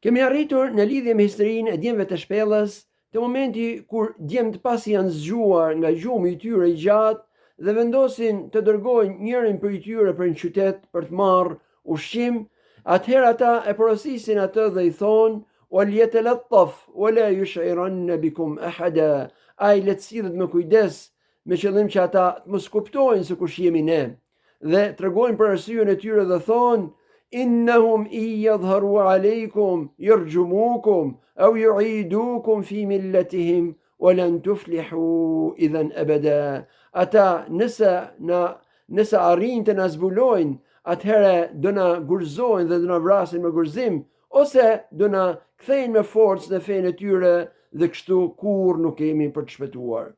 Kemi arritur në lidhje me historinë e djemve të shpellës, te momenti kur djemtë pasi janë zgjuar nga gjumi i tyre i gjatë dhe vendosin të dërgojnë njërin prej tyre për në qytet për të marrë ushqim, atëherë ata e porosisin atë dhe i thonë wal yatalattaf wa la yush'iranna bikum ahada, ai le të sillet me kujdes me qëllim që ata të mos kuptojnë se kush jemi ne. Dhe tregojnë për arsyen e tyre dhe thonë innahum in yadhharu alaykum yarjumukum aw yu'idukum fi millatihim wa lan tuflihu idhan abada. Ata nëse na nëse arrijnë të na zbulojnë, atëherë do na gurzojnë dhe do na vrasin me gurzim ose do na kthejnë me forcë në fenë e tyre dhe kështu kurrë nuk kemi për të shpëtuar.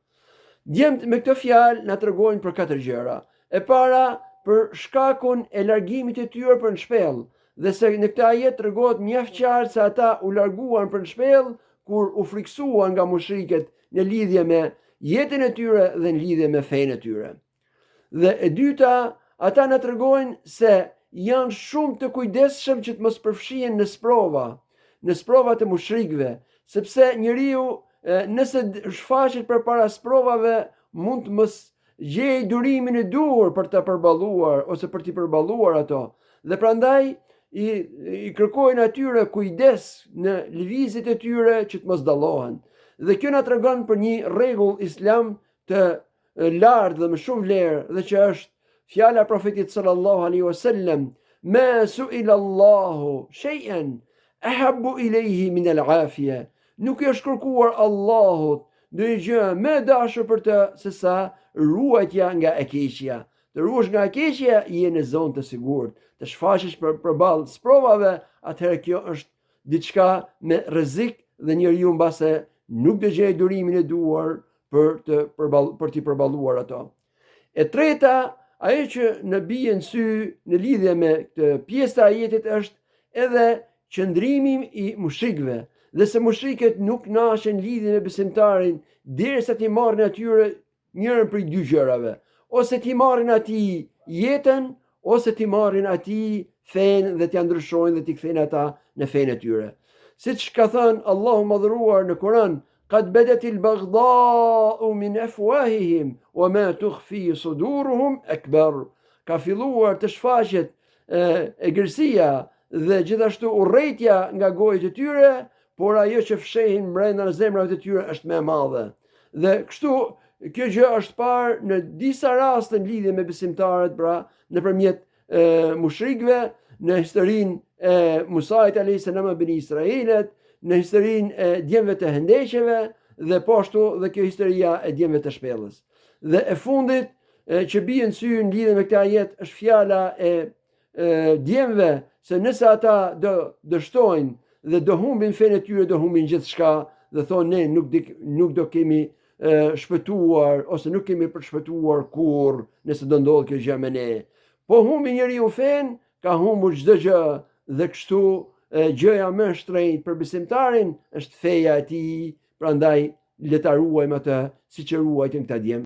Djemtë me këto fjalë na tregojnë për katër gjëra. E para, për shkakun e largimit të tyre për në shpellë, dhe se në këtë ajet tregohet mjaft qartë se ata u larguan për në shpellë kur u frikësuan nga mushrikët në lidhje me jetën e tyre dhe në lidhje me fenë e tyre. Dhe e dyta, ata na tregojnë se janë shumë të kujdesshëm që të mos përfshihen në sprova, në sprovat e mushrikëve, sepse njeriu nëse shfaqet përpara sprovave mund të mos gjejë durimin e duhur për të përballuar ose për t'i përballuar ato. Dhe prandaj i, i kërkojnë atyre kujdes në lëvizjet e tyre që të mos dallohen. Dhe kjo na tregon për një rregull islam të lartë dhe me shumë vlerë dhe që është fjala e profetit sallallahu alaihi wasallam ma su'ila Allahu shay'an ahabbu ilayhi min al-afiya nuk i është kërkuar Allahut ndonjë gjë më e dashur për të se sa ruajtja nga e keqja. Të ruhesh nga e keqja je në zonë të sigurt. Të shfaqesh për përballë sprovave, atëherë kjo është diçka me rrezik dhe njeriu mbase nuk do gjejë durimin e duhur për të përball për t'i përballuar ato. E treta, ajo që na bie në sy në lidhje me këtë pjesë të ajetit është edhe qëndrimi i mushrikëve, dhe se mushrikët nuk kënaqen në lidhje me besimtarin derisa t'i marrin atyre njërën prej dy gjërave, ose t'i marrin atij jetën, ose t'i marrin atij fenë dhe t'ia ndryshojnë dhe t'i kthejnë ata në fenë e tyre. Siç ka thënë Allahu i madhëruar në Kur'an, Qad badatil baghdha'u min afwahihim wa ma tukhfi suduruhum akbar. Ka filluar të shfaqet egërsia dhe gjithashtu urrejtja nga gojët e tyre, por ajo që fshehin brenda në zemrave të tyre është më e madhe. Dhe kështu kjo gjë është parë në disa raste në lidhje me besimtarët, pra nëpërmjet mushrikëve, në historinë e Musait alayhis salam me Beni Israilët, në historinë e djemve të hendeqeve dhe po ashtu dhe kjo historia e djemve të shpellës. Dhe e fundit e, që bie në sy në lidhje me këtë ajet është fjala e djemve se nëse ata do dështojnë dhe do humbin fenë e tyre, do humbin gjithçka dhe thonë ne nuk dik, nuk do kemi e, shpëtuar ose nuk kemi për të shpëtuar kurrë nëse do ndodhë kjo gjë me ne. Po humbi njeriu fenë, ka humbur çdo gjë dhe kështu e, gjëja më e shtrenjtë për besimtarin është feja e tij, prandaj le ta ruajmë atë siç e ruajtën këta djem.